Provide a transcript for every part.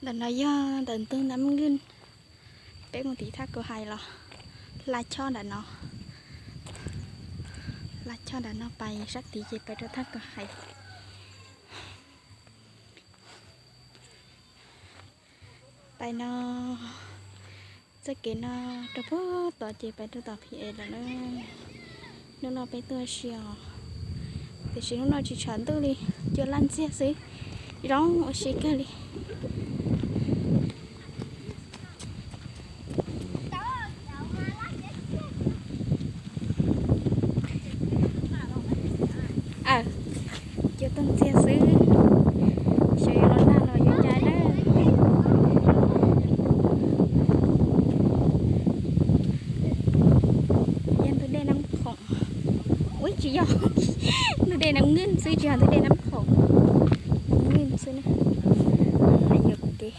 Ntawm no yog ntawm ntug Nab Nwj, peb mus tim thaj kuv hais los hla choj nram no, hla choj nram no pais sab tid ces pais rau thaj kuv hais. Pais no, txoj kev no rau puag tod ces pais rau tom Phim Es lawm na. Hnub no peb tuaj ua si os, tiam sis hnub no tsis tshav ntuj li, cua laj ntxiag xwb, zoo ua si kawg li. Aw, cua tuaj ntxiag xwb, xyov yuav los nag los yuav cai na. Yog ntug dej Nab Khoom, ub tsis yog, ntug dej Nab Nwj xwb tsis yog ntug dej Nab Khoom, Nab Nwj xwb na. Hais yuav kuv kev.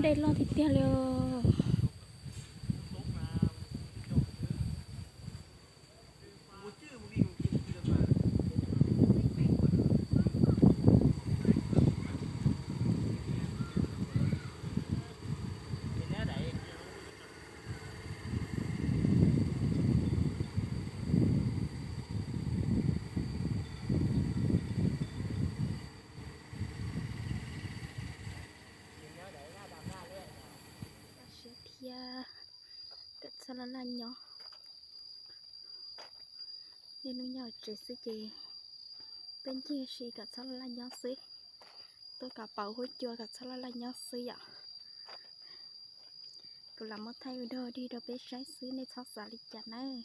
Dej loj tiag tiag li os. Koj siab thiab, kom txhob laj laj nyob. Niaj hnub nyob hauv tsev xwb ces tuaj ncig ua si kom txhob laj laj nyob xwb. Tuaj kom pauv huab cua kom txhob laj laj nyob xwb yom. Kuv lam muab thaij ua dog dig rau peb saib xwb, nej txhob xav li cas nawb.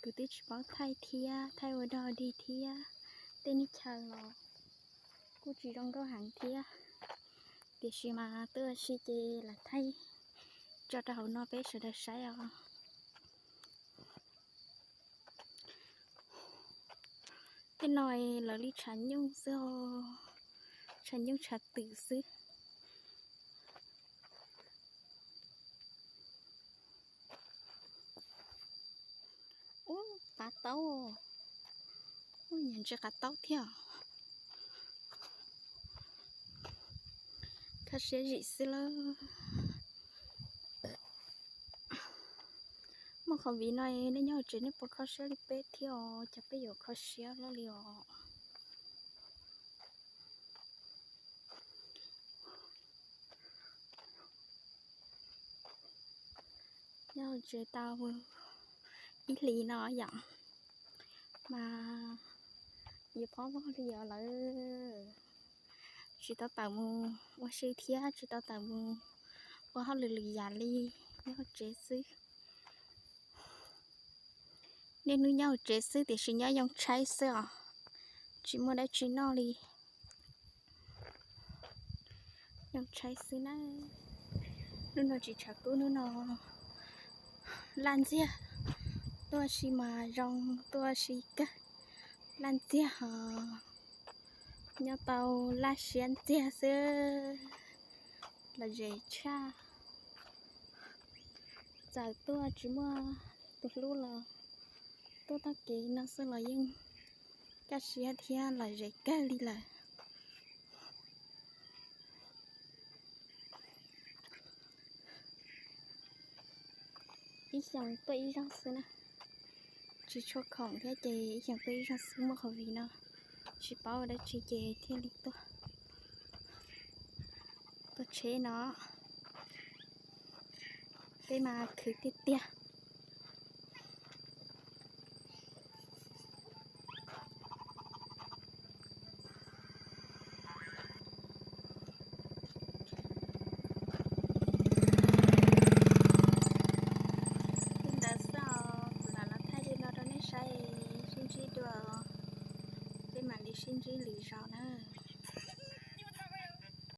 Kuv twb tsis paub thaij thiab, thaij ua dog dig thiab, tej neeg chaw los kuj tsis zoo nkauj heev thiab. Tiam sis mas tuaj ua si ces lam thaij tso rau hauv no peb sawv daws saib os. Tej no lawv li tshav nyuj xwb os, tshav nyuj tshav twm xwb. Ub, qav taub, ub, nyiam ntsis qav taub thiab. Kho siab zim xwb lawm. Muaj qhov viv no nej nyob hauv tsev nej puas kho siab li peb thiab os? Cas peb yuav kho siab lawm li os. Nyob hauv tsev tau ib hlis no yom, mas yuav phob vog li os lawm. Tsis tau tawm mus ua si thiab tsis tau tawm mus ua hauj lwm lwm yam li, nyob hauv tsev xwb. Niaj hnub nyob hauv tsev xwb tiam sis nyob yoo tshaib xwb os, tsis muaj dab tsi noj li. Yoo tshaib xwb na. Hnub no tsis tshav kub, hnub no laj ntxiag, tuaj ua si mas zoo, tuaj ua si kawg, laj ntxiag hos nyob tau laj siab ntxiag xwb, lom zem tshaj. Txawm tuaj tsis muaj tus hlub los tuaj taug kev no xwb los yeej kaj siab thiab lom zem kawg li lawm. Ib xyoos tuaj ib zaug xwb na, tsis tshua khoom thiab ces ib xyoos tuaj ib zaug xwb, muaj qhov viv no tsis paub ua dab tsi ces thiaj li tuaj, tuaj tsheb no. Peb mas khwv tiag tiag,